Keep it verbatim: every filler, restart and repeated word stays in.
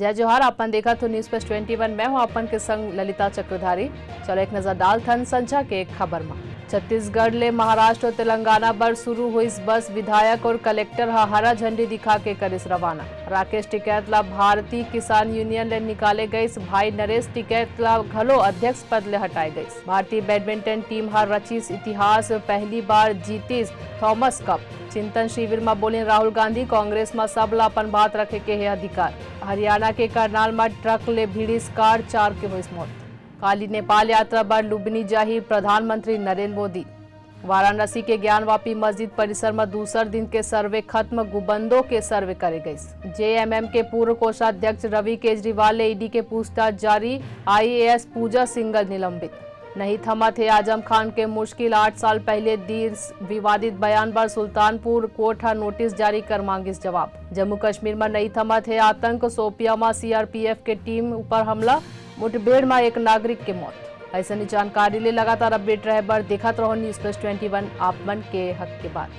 जय जोहार, आपन देखत हो News Flash twenty one, मैं हूं आपन के संग ललिता चक्रधारी। चलो एक नजर डालथन संझा के खबर म। छत्तीसगढ़ ले महाराष्ट्र अउ तेलंगाना बर शुरू होइस बस, विधायक अउ कलेक्टर ह हरा झंडी दिखा के करिस रवाना। राकेश टिकैत ला भारतीय किसान यूनियन ले निकाले गइस, भाई नरेश टिकैत ला घलो अध्यक्ष पद ले हटाए गइस। भारतीय बैडमिंटन टीम ह रचिस इतिहास, पहली बार जीतिस थॉमस कप। चिंतन शिविर म बोलिन राहुल गांधी, कांग्रेस म सब ला अपन बात रखे के हे अधिकार। हरियाणा के करनाल म ट्रक ले भिड़िस कार, चार के होइस मौत। काली नेपाल यात्रा बर लुम्बिनी जाही प्रधानमंत्री नरेंद्र मोदी। वाराणसी के ज्ञानवापी मस्जिद परिसर म दूसर दिन के सर्वे खत्म, गुबंदों के सर्वे करे गइस। जेएमएम के पूर्व कोषाध्यक्ष रवि केजरीवाल ले ईडी के पूछताछ जारी, आईएएस पूजा सिंगल निलंबित। नहीं थमत हे आजम खान के मुश्किल, आठ साल पहले दिस विवादित बयान बर सुल्तानपुर कोर्ट ह नोटिस जारी कर मांगिस जवाब। जम्मू कश्मीर म नहीं थमत हे आतंक, शोपिया म सीआरपीएफ के टीम ऊपर हमला, मुठभेड़ म एक नागरिक के मौत। अइसने जानकारी ले लगातार अपडेट रहे बर देखत रहो News Flash twenty one, आप मन के हक के बात।